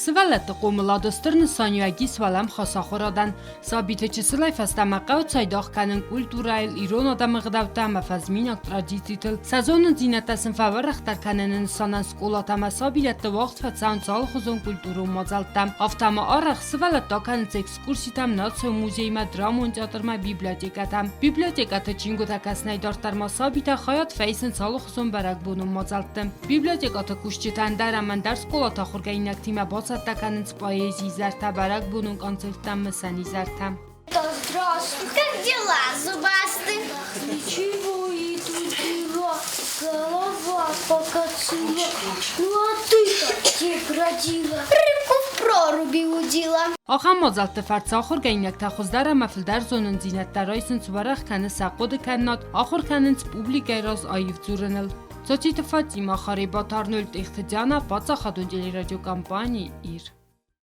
Сывӕллӕтты хъомылады стыр нысаниуӕг ис уӕлӕмхас ахуырадӕн. Сабиты чысылӕй фӕстӕмӕ хъӕуы цайдагъ кӕнын культурӕйыл, ирон адӕмы ӕгъдӕуттӕ ӕмӕ фӕзминаг традицитыл. Сӕ зонындзинӕдтӕ сын фӕуӕрӕхдӕр кӕныны нысанӕн скъолатӕ ӕмӕ сабидӕтты уагъд фӕцӕуынц алыхуызон культурон мадзӕлттӕ. Афтӕ ма арӕх сывӕллӕттӕ акӕнынц экскурситӕм, национ музеймӕ, драмон театрмӕ, библиотекӕтӕм. Библиотекӕты чингуытӕ кӕсынӕй дарддӕр ма сабитӕ хайад фӕисынц алыхуызон бӕрӕгбонон мадзӕлтты. Библиотекӕты кусджытӕ ӕндӕр ӕмӕ ӕндӕр скъолаты ахуыргӕнинӕгтимӕ бацӕттӕ кӕнынц поэзийы изӕртӕ, бӕрӕгбонон концерттӕ, мысӕн изӕртӕ. Здравствуй. Как дела, зубастый? Ничего, идут дела. Голова покатила. Ну а ты-то где бродила? Рыбку в проруби удила. Ахӕм мадзӕлтты фӕрцы ахуыргӕнинӕгтӕ хуыздӕр ӕмӕ фылдӕр зонындзинӕдтӕ райсынц, уӕрӕх кӕны сӕ хъуыдыкӕнынад, ахуыр кӕнынц публикӕйы раз аив дзурыныл. Цоциты Фатимӕ, Харебаты Арнольд, Тъехты Диана, паддзахадон телерадиокомпани «Ир».